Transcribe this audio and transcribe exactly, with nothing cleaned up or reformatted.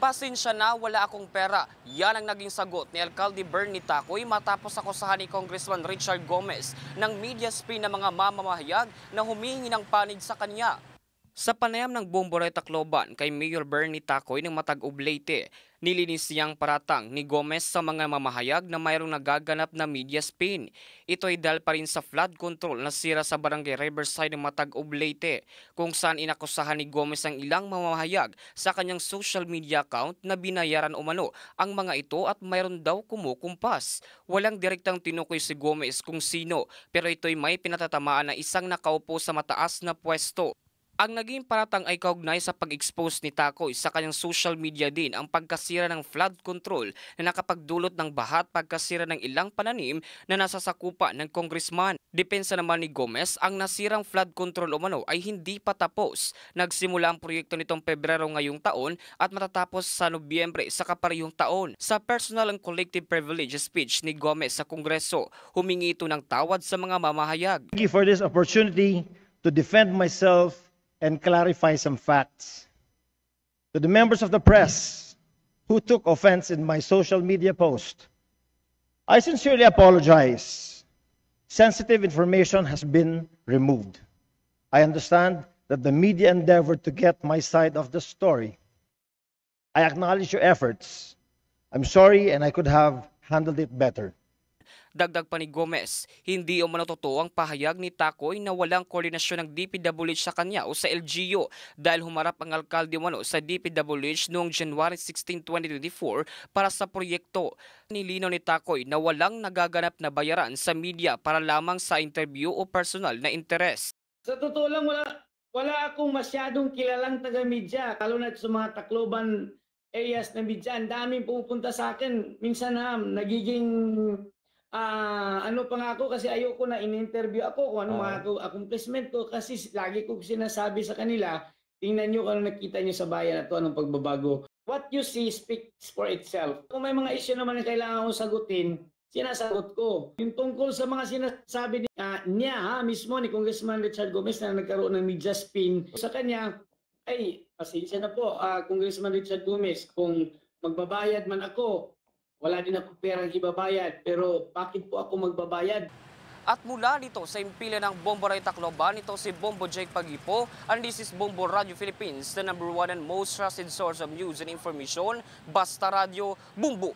"Pasensya na, wala akong pera." Yan ang naging sagot ni Alkalde Bernie Tacoy matapos akusahan ni Congressman Richard Gomez ng media spin ng mga mamamahayag na humihingi ng panig sa kanya. Sa panayam ng Bombo Ray Tacloban kay Mayor Bernie Tacoy ng Mataguv, Leyte, nilinis niya ang paratang ni Gomez sa mga mamahayag na mayroong nagaganap na media spin. Ito ay dahil pa rin sa flood control na sira sa Barangay Riverside ng Mataguv, Leyte, kung saan inakusahan ni Gomez ang ilang mamamahayag sa kanyang social media account na binayaran umano ang mga ito at mayroon daw kumukumpas. Walang direktang tinukoy si Gomez kung sino, pero ito'y may pinatatamaan na isang nakaupo sa mataas na pwesto. Ang naging paratang ay kaugnay sa pag-expose ni Tacoy sa kanyang social media din ang pagkasira ng flood control na nakapagdulot ng baha at pagkasira ng ilang pananim na nasasakupan ng congressman. Depensa naman ni Gomez, ang nasirang flood control umano ay hindi pa tapos. Nagsimula ang proyekto nitong Pebrero ngayong taon at matatapos sa Nobyembre sa kaparehong taon. Sa personal and collective privilege speech ni Gomez sa Kongreso, humingi ito ng tawad sa mga mamahayag. Thank you for this opportunity to defend myself and clarify some facts. To the members of the press who took offense in my social media post, I sincerely apologize. Sensitive information has been removed. I understand that the media endeavored to get my side of the story. I acknowledge your efforts. I'm sorry and I could have handled it better. Dagdag pa ni Gomez, hindi umano totoo ang pahayag ni Tacoy na walang koordinasyon ng D P W H sa kanya o sa L G U dahil humarap ang alkalde umano sa D P W H noong January sixteen, twenty twenty-four para sa proyekto. Nilinaw ni Tacoy na walang nagaganap na bayaran sa media para lamang sa interview o personal na interes. Sa totoo lang, wala, wala akong masyadong kilalang taga-media, lalo na sa mga Tacloban areas na media. Ang daming pumupunta sa akin. Minsan, ha, nagiging, ah, ano pa nga ako, kasi ayoko na in-interview ako kung ano mga ako, accomplishment ko. Kasi s-, lagi ko sinasabi sa kanila, "Tingnan niyo kung ano nakita niyo sa bayan na 'to, anong pagbabago." What you see speaks for itself. Kung may mga issue naman na kailangan kong sagutin, sinasagot ko. Yung tungkol sa mga sinasabi ni, ah, niya, ha, mismo ni Congressman Richard Gomez na nagkaroon ng media spin sa kanya, ay, pasensya na po, ah, Congressman Richard Gomez, kung magbabayad man ako, wala din ako perang ibabayad, pero bakit po ako magbabayad? At mula dito sa himpilan ng Bombo Ray Tacloban, ito si Bombo Jake Pagipo, and this is Bombo Radio Philippines, the number one and most trusted source of news and information. Basta Radyo, Bombo!